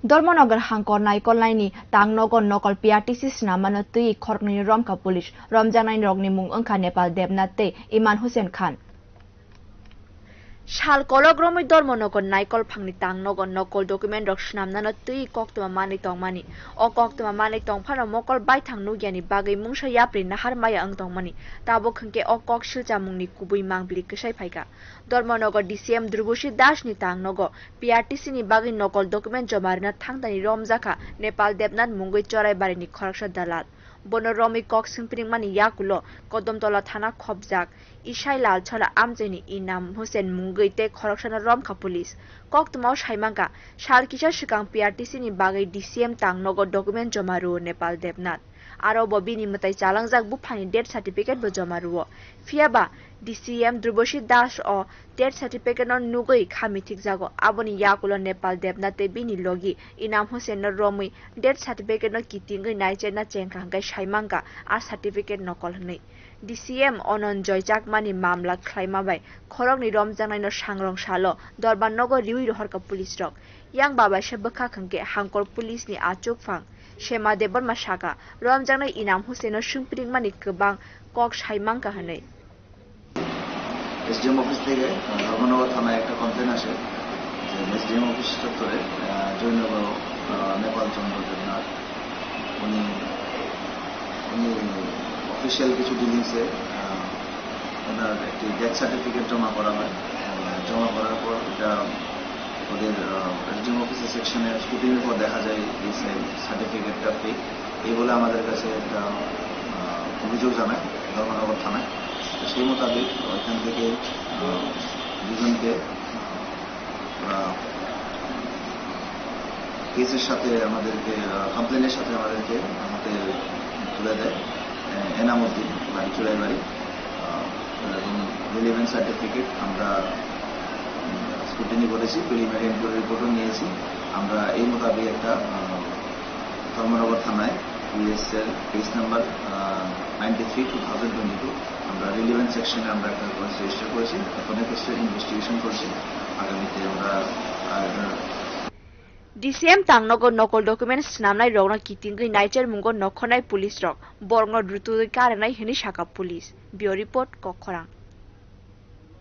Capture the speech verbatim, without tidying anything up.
Dharmanagar hangkor naikolnaini tangnogo nokol P R T C swnamano twi khoroknwini romkha police. Romjaknairokni mung wngkha Nepal Debnath tei Iman Hussein Khan. Sal kolok romwi Dharmanagar naikol phangni tangnogo nokol document rok swnamnano twi koktwma manwi tongmani. O koktwma manwi tongphano mokol baithang nukyani bagwi mungsa yapri nahar maya wng tongmani. Tabuk hwnkhe o kok silchamungni kubui mangpili kwsai phaikha. Dharmanagar D C M Durbushi Das ni tangnogo P R T C ni bagwi nokol document joma rwna thangtani romjakha Nepal Debnath mungwi Choraibari ni khoroksa dalal. Bono romwi kok swngpringmani yakulo Kodamtola thana khopjak Isai Lalchhara amchaini Inam Hussein mungwi tei khoroksano romkha police. Koktwmao saimangkha, sal kisa swkang P R T C ni bagwi D C M tangnogo document joma rwo Nepal Debnath. Aro bo bini mwtai chalangjak buphani death certificate bo joma rwo. Phiyaba D C M Durbushi Das o death certificate no nugwi kha mithikjago. Aboni yakulo Nepal Debnath tei bini logi Inam Hussein no romwi death certificate no kitingwi naicherna chengkha hwnkhe saimangkha a certificate nokol hwnwi. D C M Ananjoy Chakmani mamla khlaima bai khoroknwi romjaknaino sangrong salo Dorbar nogo riwi rohorkha police rok. Yang babaisa bwkhak hwnkhe hangkor police ni achukphang Sema Debbarma sakha, romjaknai Inam Hussein no swngpringmani kwbang kok saimangkha hwnwi. S D M office থেকে, আহ, ধর্মনগর থানায় একটা কমপ্লেন আসে যে S D M office চত্বরে, আহ, জয়নগর, আহ, নেপাল চন্দ্র দেবনাথ, উনি, উনি অফিসিয়াল কিছু ডিলিংসে, আহ, ওনার একটি ডেথ সার্টিফিকেট জমা করা হয়। আহ, জমা করার পর এটা ওদের, আহ, এসডিএম অফিসের সেকশনে স্ক্রুটিনির পর দেখা যায় এই সার্টিফিকেটটা ফেক। এই বলে আমাদের কাছে একটা, আহ, অভিযোগ জানায় ধর্মনগর থানায়। তো সেই মোতাবেক ওইখান থেকে, আহ, দুজনকে, আহ, ওরা কেসের সাথে আমাদেরকে, আহ, কমপ্লেনের সাথে আমাদেরকে হাতে তুলে দেয়, আহ, এনাম উদ্দিন, বাড়ি চুড়াইবাড়ি। আহ, এবং রিলিভেন্স সার্টিফিকেট আমরা, উম, স্ক্রুটিনি করেছি, প্রিলিমিনারি ইনকোয়ারি রিপোর্টও নিয়েছি। আমরা এই মোতাবেক একটা, আহ, ধর্মনগর থানায় PSL case number, ah, ninety three two thousand twenty two, আমরা রিলিভেন্স সেকশনে আমরা একটা কেস রেজিস্টার করেছি। এখন এই কেসটা ইনভেস্টিগেশন করছি। আগামীতে আমরা, আহ, D C M tangnogo nokol document swnamnai rokno kitingwi naichermungo nokhornai police rok, borokno rutugwi karwnai hwnwi sakha police. Bureau report, Kokkhorang.